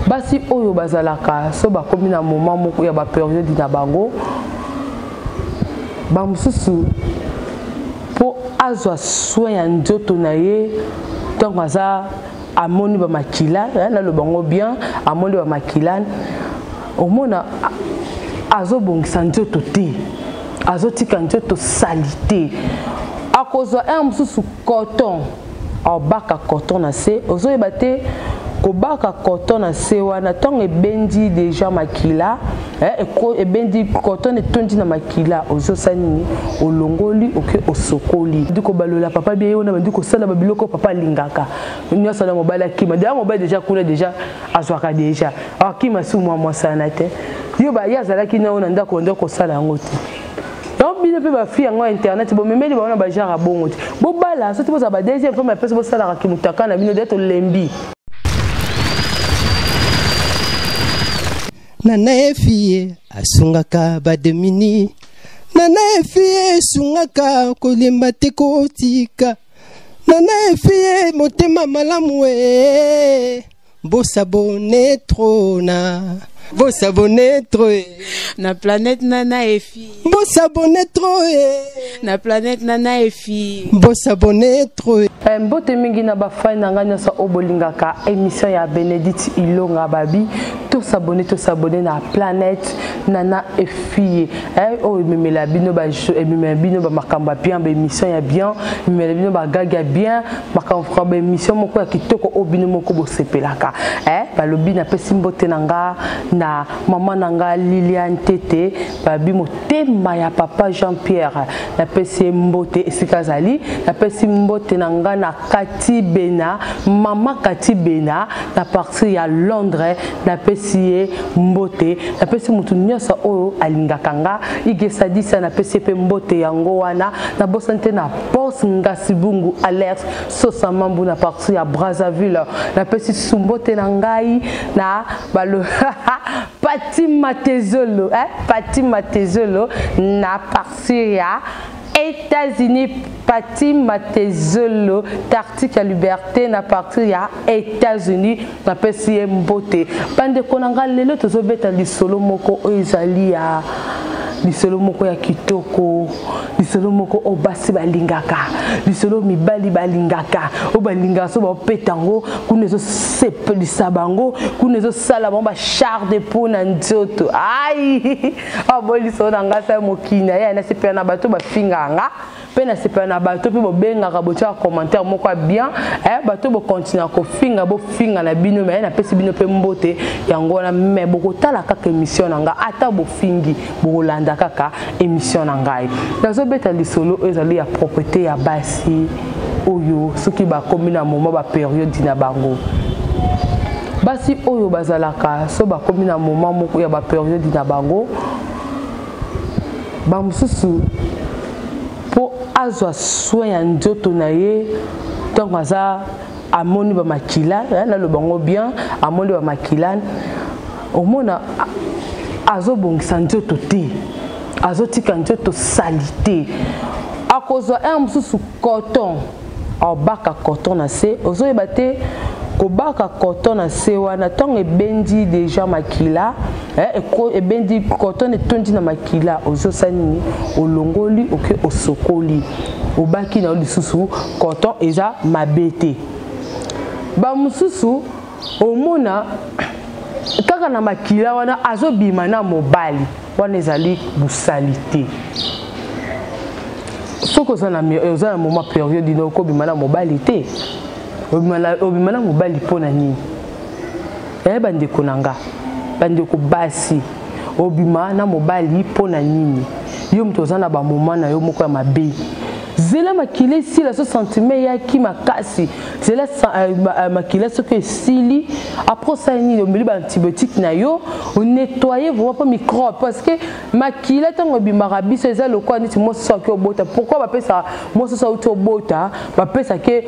Basi oyo bazalaka so bakomi na moment moko ya baperiode na bango, bamosusu mpo azwa soin ya nzoto na ye ntango aza amoni bamakila, naloba yango bien, amoni bamakila, omona azobongisa nzoto te, azotika nzoto salite. Akozwa un mosusu coton, abaka coton na se, ozoyeba te kobaka coton na se wana ntango ebendi deja makila, ebendi coton etondi na makila, ozosala nini? Olongoli, oke osokoli. Ndi kobalola papa bie wana, bandi kosala babiloko papa alingaka nyonso na mobali akima. Deja mobali deja kuna deja azwaka deja akima su mwa mwasana te. Yo ba ye azalaki na yo na ndako, bandi kosala yango te. Donc bino mpe bafille yango ya internet bomemeli bango na bagenre ya bongo te. Bobala soki bozala ba deuxième femme, apesi bosalaka kimutaka na bino, de tolembi. Nana efie asungaka bademini, nana efie esungaka kolemba te kotika, nana efie motema malamu e bosabone trop na bosabone trop e na planète Nana Efi, bosabone trop e na planète Nana Efi, bosabone trop. Mbote mingi na bafani na ngai nyonso oyo bolingaka émission ya Bénédicte Ilonga. Babi tosabone, tosabone na planète Nana Efie, oyo ememela bino, ememela bino bamakambo ya bien, baémission ya bien, ememela bino bagage ya bien, makambo, baémission moko ya kitoko oyo bino moko bosepelaka. Balobi napesi mbote na nga na mama na nga Liliane Tete, babi motema ya papa Jean Pierre, napesi ye mbote esika azali. Napesi mbote na nga na Kati Bena, mama Kati Bena na partir ya Londres, napesi ye mbote. Napesi motu nyonso oyo alingaka nga Igesadisa, napesi ye mpe mbote yango wana. Nabosani te na Bos Ngasibungu Alert Sosa Mambu na partir ya Brazzaville. Napesi susu mbote na ngai na balo Pati Matezolo, Pati Matezolo na partir ya États-Unis, Pati Matezolo Tartique ya Liberté na partir ya États-Unis, napesi ye mbote. Bandeko na ngai, lelo tozobeta lisolo moko oyo ezali ya lisolo moko ya kitoko, lisolo moko oyo basi balingaka, lisolo mibali balingaka, oyo balingaka so baopeta yango kuna ezosepelisa bango, kuna ezosala bango bachar de peau na nzoto. Ai oyo lisolo na ngai sa mokili na ye, nasepela na bato bafingaka nga mpe nasepela na bato mpe bobengaka, botiaka commentaire moko ya bien. Bato bokontinua kofinga, bofinga na bino, me napesi bino mpe mbote yango wana. Me bokotala kaka émission na ngai, ata bofingi, bokolanda kaka émission na ngai. Nazobeta lisolo oyo ezali ya propreté ya basi oyo soki bakomi na moment baperiode na bango. Basi oyo bazalaka so bakomi na moment moko ya baperiode na bango, bamosusu mpo azwa soin ya nzoto na ye ntango aza amoni bamakila, naloba yango bien, amoni bamakila, omona azobongisa nzoto te, azotika nzoto salite. Akozwa un mosusu coton, abaka coton na se, ozoyeba te kobaka coton na se wana ntango ebendi deja makila, ebendi coton etondi na makila, ozosala nini? Olongoli, oke osokoli, obaki na yo lisusu coton, eza mabe te. Bamosusu omona kaka na makila wana azobima na mobali wana, ezali bosali te. Soki oza na moment période na okobima na mobali te, obima na mobali mpo na nini? Bandeko na nga, bandeko basi, obima na mobali mpo na nini? Yo moto oza na bamoment na yo moko ya mabe, zela makila esila. So sentiment eyaki makasi, zela makila soki esili, après osali nini? Omeli baantibiotique na yo, onettoye vraiment mpo microbe, parce que makila ntango ebimaka biso eza lokola neti mwasi so aki obota. Pourquoi bapesaka mwasi so auti obota, bapesake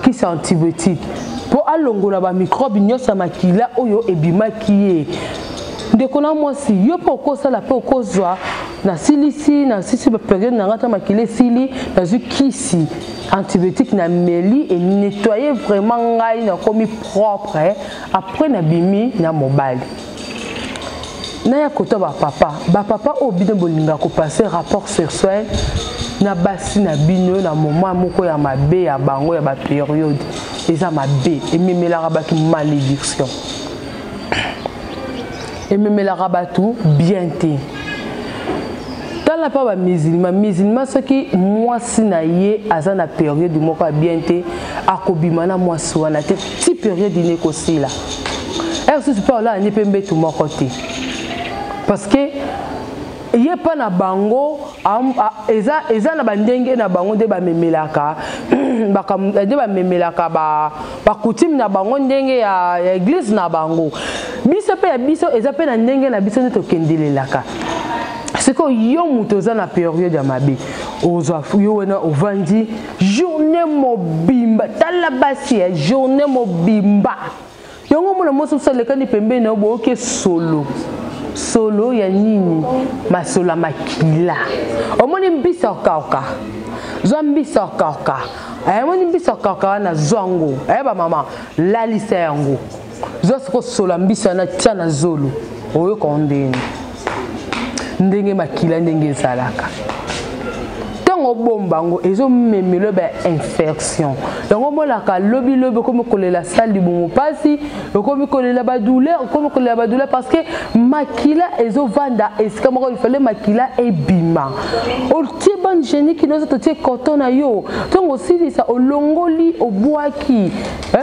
kisi antibiotique? Mpo alongola bamicrobe nyonso ya makila oyo ebimaki ye. Ndeko na mwasi, yo mpe okosala mpe okozwa Nasilisi, nasilisi baperiode na ngai, ata makila esili, nazwi kisi antibiotique na meli e nettoye vraiment ngai, nakomi propre. Après nabimi na mobali. Naya kota bapapa, bapapa oyo bino bolingaka kopase rapport sexuel na basi na bino na moment moko ya mabe ya bango ya baperiode, eza mabe, ememelaka bato malédiction, ememelaka bato bien te. Tala mpa bamusulman, musulman soki mwasi na ye aza na periode moko ya bien te, akobima na mwasi wana te ti periode ine ekosila. Ere susu mpe olala ni mpe mbetu moko te, parce que ye mpa na bango eza, eza na bandenge na bango nde bamemelaka, nde bamemelaka bacoutume na bango, ndenge ya église na bango. Biso mpe ya biso eza mpe na ndenge na biso nde tokendelelaka. Sikoyo yo moto oza na periode ya mabe, ozwa yo wana ovandi journée mobimba. Tala basi ya journée mobimba yango, omona mwasi mosusu alekani pembeni na yo, boyoki solo solo ya nini? Masolo ya makila. Omoni mbisi okauka, zwa mbisi okauka, omoni mbisi okauka wana, zwa yango. Bamama, lalisa yango, zwa siko sola mbisi wana, tia na zolo, oyoka ndenge ndenge makila ndenge ezalaka. Ntango obomba yango, ezomemelo ba infection. Yango omonaka lobilobi okomi kolela sale libumu mpasi, okomi kolela badouleur, okomi kolela badouleur, parce que makila ezovanda esika moko. Ifale makila ebima. Otie bande hygiénique nyonso, totie coton na yo, ntongo osilisa, olongoli, obwaki.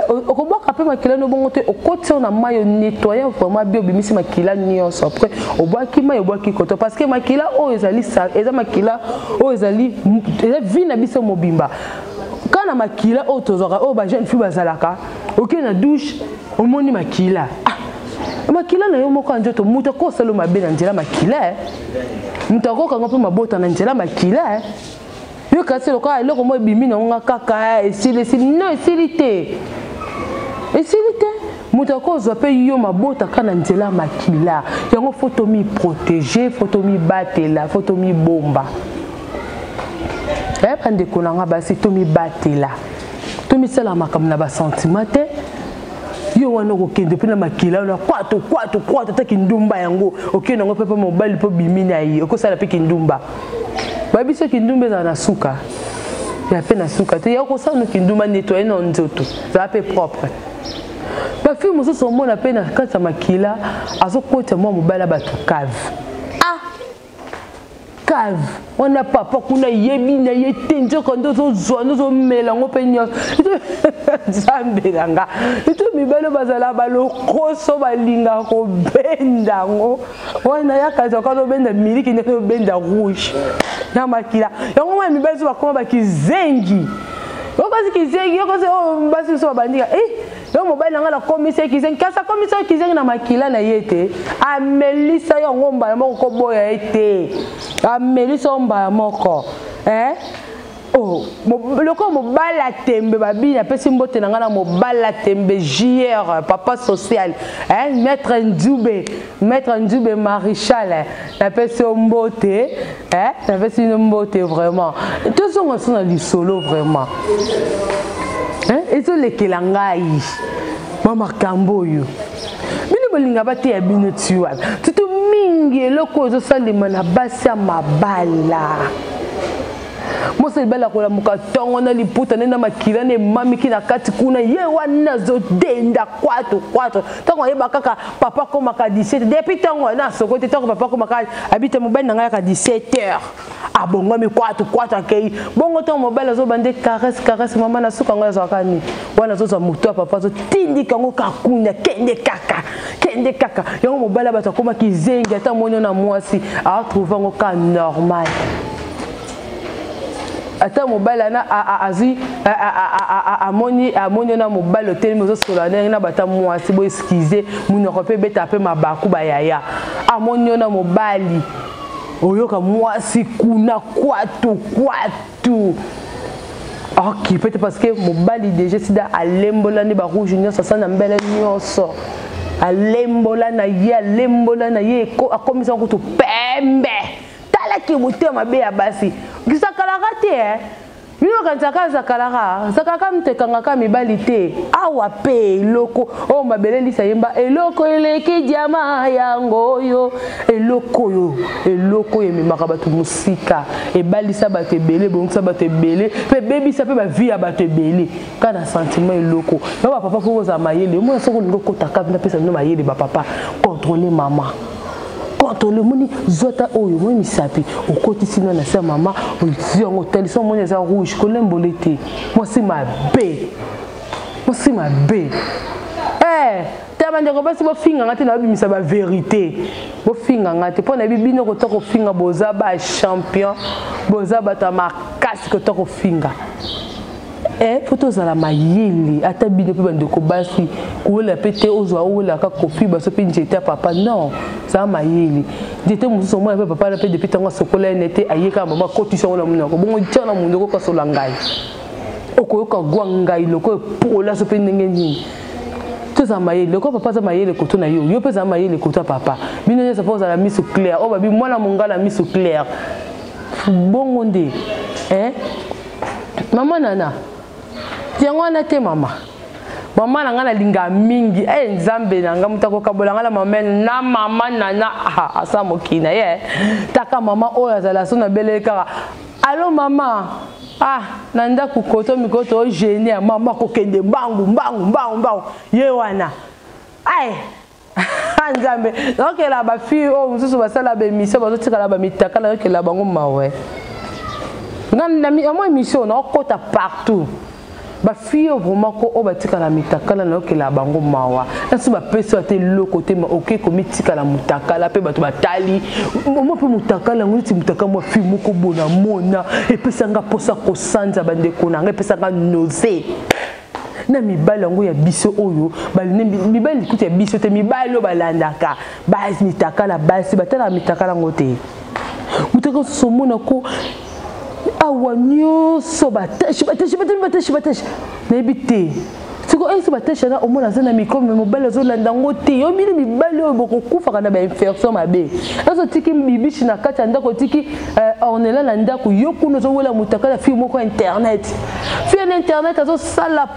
Okobwaka mpe makila no bongo te, okoti na mai, onettoye vraiment bien, obimisi makila nyonso, après obwaki mai, obwaki coton, parce que makila oyo ezali, eza makila oyo ezali, eza vie na biso mobimba. Kaka na makila oyo tozwaka, oyo bajeune fille bazalaka, okei na douche, omoni makila, ah, makila na yo moko ya nzoto. Moto akosala mabe na nzela makila, moto akokanga mpe mabota na nzela makila. Yo kasi lokola eloko moko ebimi nango nga kaka esili, esili. Non, esili te, esili te. Moto akozwa mpe yo mabota kaka na nzela makila. Yango faut tomiprotéger, faut tomibatela, faut tomibomba. Bandeko na nga basi, tomibatela, tomisala makambo na basentiment te. Yo wana okokende mpe na makila wana, kwato kwato kwato, ata kindumba yango okende yango mpe mpe mobali mpo bimi na ye, okosala mpe kindumba. Bayebi soki kindumba ezala na suka ya mpe na suka te, ya kosala no kindumba, nettoye na nzoto, zala mpe propre. Bafille mosusu omona mpe na kati ya makila azokotisa mwa mobali ya bato cave. Ah, cave wana, papa kuna yebi na ye te, nzoka nde ozozwa nde ozomela yango mpe nyonso. Nzambe na nga, ito mibali bazala balokoso, balingaka kobenda yango wana yaka soka azobenda miliki nde azobenda rouge na makila yango. Mwana mibali so bakoma bakizengi, yokosi kizengi, yokosi oyo basi biso babandika. Yo mobali na ngai nakomisa ye kizengi, kasi akomisa yo kizengi na makila na ye te. Amelisa yo yango mbala moko, koboya ye te, amelisa yo mbala moko, eh? Oh, lokola mobali atembe babi, napesi mbote na ngai na mobali atembe jr, papa social, eh? Maître Nzube, maître Nzube maréchal, eh? Napesi yo mbote, eh? Napesi yo mbote vraiment. Tozonga so na lisolo vraiment, eh? Ezolekela ngai ba makambo oyo bino bolinga bateya bino ti wapi? Tutu mingi eloko oyo ezosalema na basi ya mabala. Mwasi libala kolamuka ntongo na liputa nde na makila na emamiki na kati kuna, ye wana azodenda kwato kwato. Ntango ayeba kaka papa akomaka 17, depuis ntango na soko te, ntango papa akomaka abita mobali na ngai yaka 17 heures, abongwami kwato kwato, akei bongo. Ntango mobali azobande caresse caresse, mama na suka yango azwaka nini wana? Azozwa moto ya papa, azotindika yango kakunda, kende kaka, kende kaka. Yango mobali ya bato akomaki zengi, ata moni na mwasi aotrouve yango ka normal. Ata mobali ana azwi, amoni, amoni na mobali otelemi, ozosola ndenge na bata mwasi bo excuser, monoko mpe ebeta mpe mabaku bayaya. Amoni yo na mobali, oyoka mwasi kuna kwatu kwatu, ok, peut-être parce que mobali déjà sida alembola nde barouge nyonso, asala na mbele nyonso, alembola na ye, alembola na ye, akomisa kutu pembe. Tala. Taki motema mabe ya basi kisakalaka te eh. Bino okanisaka zakalaka zakalaka moto ekangaka mibali te. Awa mpe eloko oyo mabele lisa yemba, eloko eleki diama yango oyo, eloko oyo, eloko oyo ememaka bato mosika, ebalisa bato ebele, ebongisa bato ebele, mpe ebebisa mpe bavie ya bato ebele kaka na sentiment. Eloko na bapapa, mpo kozala mayele, omona soki olingi okota kapi, napesa bino mayele bapapa, contrôle mama, contrôle. Omoni, zwata oyo, omoni misapi, okotisi no na se ya mama, ozwi yango, otalisi, omoni eza rouge, kolembole te. Mwasi mabe, mwasi mabe. Eh, te bandeko basi, bofinganga te, nabimisa bavérité, bofinganga te, mpo nayebi bino kota kofinga, boza bachampion, boza bato ya makasi kota kofinga. Eh, fo tozala mayele. Ata bino mpe bandeko basi, kowela mpe te, ozwa owelaka kofi baso mpe nzete ya papa. Non, zala mayele. Nzete mosusu omona mpe papa na mpe depuis ntango asokola ye nete aye kaka, mama akotisa yango na monoko bongo, tia na monoko, kasola ngai, okoyoka gwa ngai loko epola so mpe ndenge nini. Tozala mayele. Loko papa aza mayele koto na yo, yo mpe ezala mayele koto ya papa. Bino nyonso mpo ozala miso clair, oyo babi mwana mongala miso clair, bongo nde eh? Mama nana yango wana te, mama, mama na ngai nalinga mingi e Nzambe na ngai, moto akokabola ngai na mama na mama nana. Ah, asa mokili na ye taka mama oyo azala so nabeleli kaka alo mama. Ah, na ndako koto mikolo toogene ya mama kokende mbangu mbangu mbangu mbangu ye wana. Ay Nzambe, nakokela bafille oyo mosusu basala baémission, bazotikala bamitakala, nakokela bango mawe. Yango émission nakokota partout, bafille oyo vraiment ko oyo batikala mitakala, nayokela bango mawa. Nasi bapesi ata eloko te, ma oke komitikala motakala mpe bato batali omo mpe motakala yango neti motakala mwa fille moko bona mona, epesanga mposa kosanza bandeko na ngai, epesanga nausée. Na mibali yango ya biso oyo, mibali likuti ya biso te, mibali oyo balandaka basi mitakala, basi batalaka mitakala yango te. Motakala mosusu omona ko awa nyonso batache, batache, batache, batache, batache, nayebi te siko esi batache wana. Omona aza na microbe, me mobali azolanda yango te. Yo bino mibali oyo bokokufaka na bainfection mabe, azo otiki bibishi na kati ya ndako, otiki ornela na ndako, yo kuna ozowela motakala fille moko internet, fille na internet azosala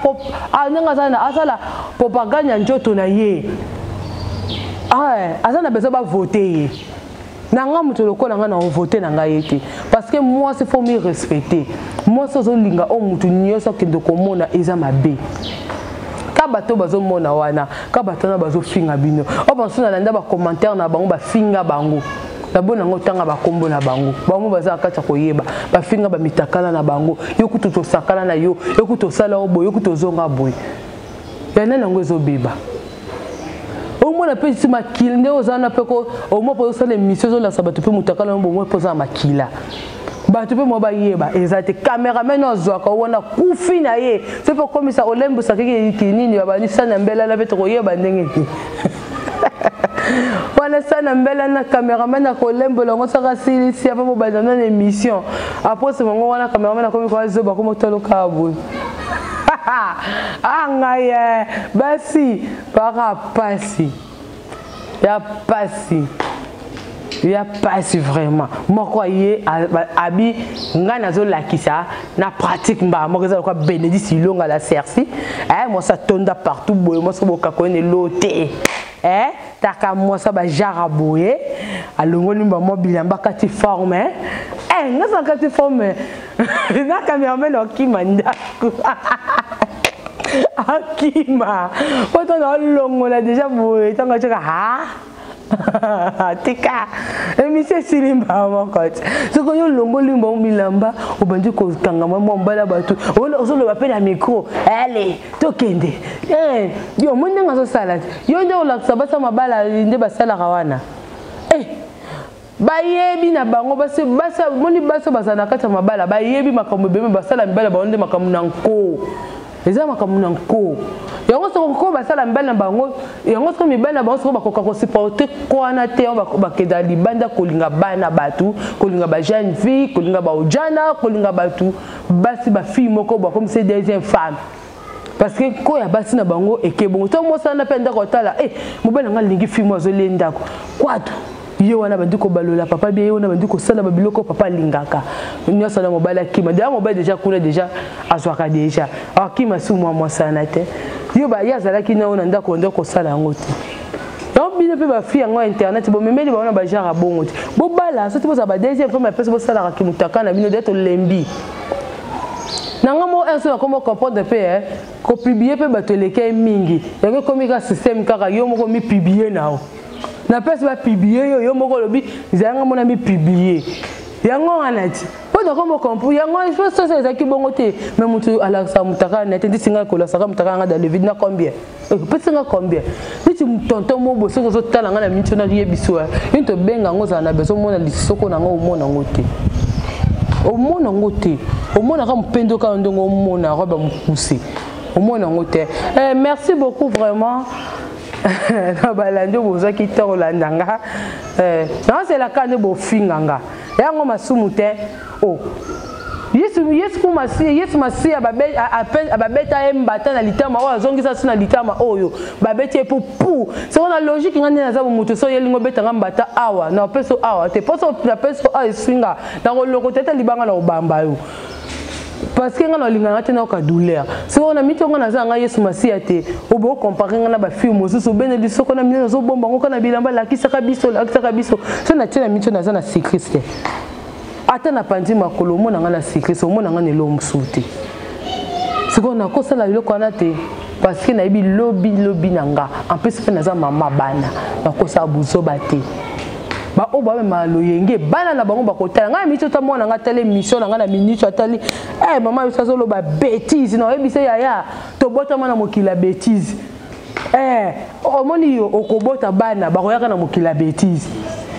ndenge asala propagande ya nzoto na ye, aza na besoin bavote ye. Na nga moto lokola nga na ovote na ngai ye te, parce que mwasi faut mi respecter. Mwasi ozolinga oyo motu nyonso akende komona, eza mabe. Ka bato bazomona wana, ka bato wana bazofinga bino, oyo basusu nalanda bacommentaire na bango, bafinga bango, nabona yango, otanga bakombo na bango, bango baza na kati ya koyeba, bafinga bamitakala na bango. Yo kutu tosakala na yo, yo kutu osala o boye, yo kutu ozonga boye, ya nani yango ezobeba? Omona mpe si makila nde oza wana mpe ko omoi mpo ozosala émission, ozolakisa bato mpe motakala yango bomoi mpo oza na makila, bato mpe mwa bayeba eza te. Cameraman oyo azwaka wana kufi na ye so mpe okomisa olembisa kiki nini, babandi sana mbelana mpe tokoyeba ndenge nini wana sana mbela na cameraman akolembola yango soki asilisi apa mobanda na émission. Après bango wana cameraman akomi koazoba komotaloka boye. Ah ngai eh, basi baka pasi ya pasi ya pasi vraiment. Moko aye abi ngai nazolakisa na pratique mbala moko, eza lokola Bénédicte Ilonga la Cerci eh, mwasi atonda partout boye, mwasi bokako ye elo te eh, taka mwasi bajara boye, alongoli mwa bilamba kati forme eh, nga za kati forme na cameraman akima ndako, akima po ntango alongola deja boye, ntango atiaka ha tika émission esili mbala moko te. Soki oyo olongoli mbango bilamba, obandi kokangama mwa mbala, bato ozoloba mpe na micro, ale tokende yo omoni ndenge azosala te. Yo nde olakisa basa mabala nde basalaka wana, bayebi na bango basi, basi moni, basi bazala na kati ya mabala, bayebi makambo ebele. Basala mibali bango nde makambo na nko, eza makambo na nko yango. Soko ko basala mibali na bango yango, soko mibali na bango soko bakoka kosupporte kwana te, yango bakenda libanda kolinga bana bato, kolinga bajeune fille, kolinga baojana, kolinga bato basi, bafille moko bakomisi deuxième femme, parce que ko ya basi na bango eke bongo. To mosala mpe ndako, otala e mobali nanga alingi fille mo azolie ndako kwatu. Ye wana bandi kobalola papa bien, ye wana bandi kosala babiloko papa alingaka nyonso na mobali akima. Deja mobali deja kuna deja azwaka deja akima su mwa mwasi wana te. Yo ba ye azalaki na yo na ndako bandi kosala yango te. Donc bino mpe bafille yango ya internet bomemeli bango na bagenre ya bongo te. Bobala soki bozala ba deuxième femme apesi bosalaka kimutaka na bino deja tolembi na nga moko un so nakoma comprendre mpe eh, kopublie mpe bato elekei mingi yango ekomi kaka système kaka yo moko mipublie na yo na place bapublie yo yo moko olobi zala nga mona mipublie yango wana ti mpo nakoma comprendre yango soso ezalaki bongo te. Mais moto alakisaka motaka na te ndisi ngai kolasaka motaka nanga dans le vide na combien opesi nga combien neti tonton mobo soki ozotala nga na miniti wana yebiso yo tobenga yango ozala na besoin omona lisoko na nga omona yango te, omona yango te, omonaka mopendo kaka ndenge omona robe ya mokuse, omona yango te. Merci beaucoup vraiment na balandi oyo bozwaki ntango olanda nga. Naozelaka nde bofinga nga yango masumu te. Oh. Yesu Yesu ku Masiya, Yesu Masiya babeta ye mbata na litama oyo azongisa su na litama oyo babeti ye po pu soko na logique nga nde naza bomoto so yelingo obeta nga mbata awa na opeso awa te poso na peso awa eswi nga na kolokota ete libanga na kobamba yo parce que nga na olingaka te nayoka douleur soko na miti nga naza nga Yesu Masiya te. Obo okompare nga na bafille mosusu obene lisoko na minene ozobomba ngo kaka na bilamba lakisaka biso lakisaka biso so na tie na miti oyo naza na sikrise te ata na panzi makolo omona nga na sikrise omona nga na eloko mosusu te. Sikoyo nakosala biloko wana te parce que nayebi lobi lobi na nga. En plus mpe naza mama bana, nakosala buzoba te. Baoyo bamemaka loyenge bana na bango bakotala ngai na miniti ota mwana ngai atali émission na ngai na miniti atali eh, mama biso azoloba bétise na oyebisa yaya tobotama na mokili ya bétise. Eh, omoni yo okobota bana bakoyaka na mokili ya bétise.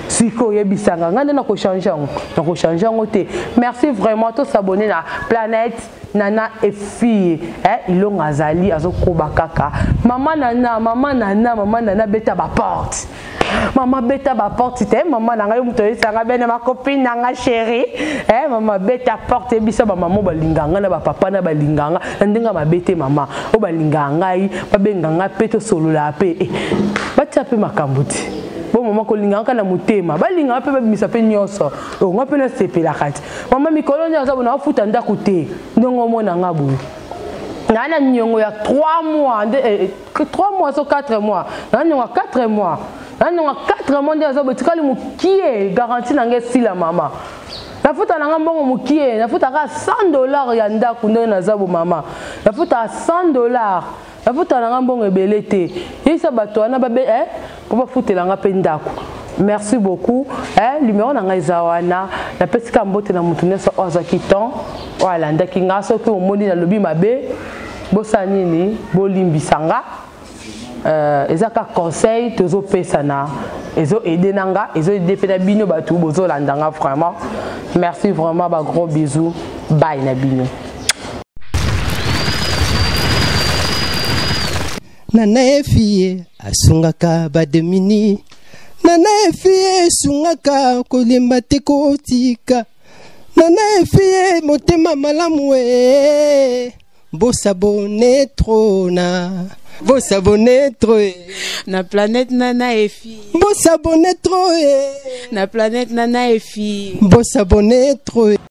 Sikoyo oyebisanga ngai nde nakochange yango, nakochange yango te. Merci vraiment, tosabone na Planète Nana Efie. Eh, Ilonga azali azokoba kaka mama Nana, mama Nana, mama Nana beta baporte, mama beta baporte te mama na ngai moto oyesanga bene makopine na nga chéri. Eh, mama beta porte yebisa bamama balinga ngai na bapapa na balinga nga na ndenge mabe te. Mama oyo balinga ngai babenga ngai mpe tosolola mpe eh, batia mpe makambo te. Bo mama kolinga kaka na motema balinga mpe babimisa mpe nyonso onga mpe nasepelaka te. Mama mikolo nyonso aza bona afuta ndako te ndenge omona nga boye naa na niongo ya 3 mois nde eh, 3 mois so 4 mois naa niongo ya 4 mois naa niongo ya 4 mois nde aza boye tikali mokie garantie na ngai esila. Mama nafuta na nga mbongo mokie, nafutaka $100 ya ndako ndenge naza bo. Mama nafutaka $100, nafuta na nga mbongo ebele te. Yebisa bato wana babe eh, mpo bafutela nga mpe ndako. Merci beaucoup. Eh, numéro na ngai eza wana. Napesi ka mbote na motu nyonso oyo azwaki temps oyo alandaki nga. Soki omoni nalobi mabe bosala nini, bolimbisa nga. Eza ka conseil tozopesana, ezo aide na nga, ezo aide mpe na bino bato bozolanda nga. Vraiment merci, vraiment ba gros bisous, bye na bino. Nana Efie asungaka bademini, Nana Efie esungaka kolemba te kotika, Nana Efie motema malamu e bosabone trop na bosabone trop e na Planète Nana Efi. Bosabone trop e na Planète Nana Efi. Bosabone trop.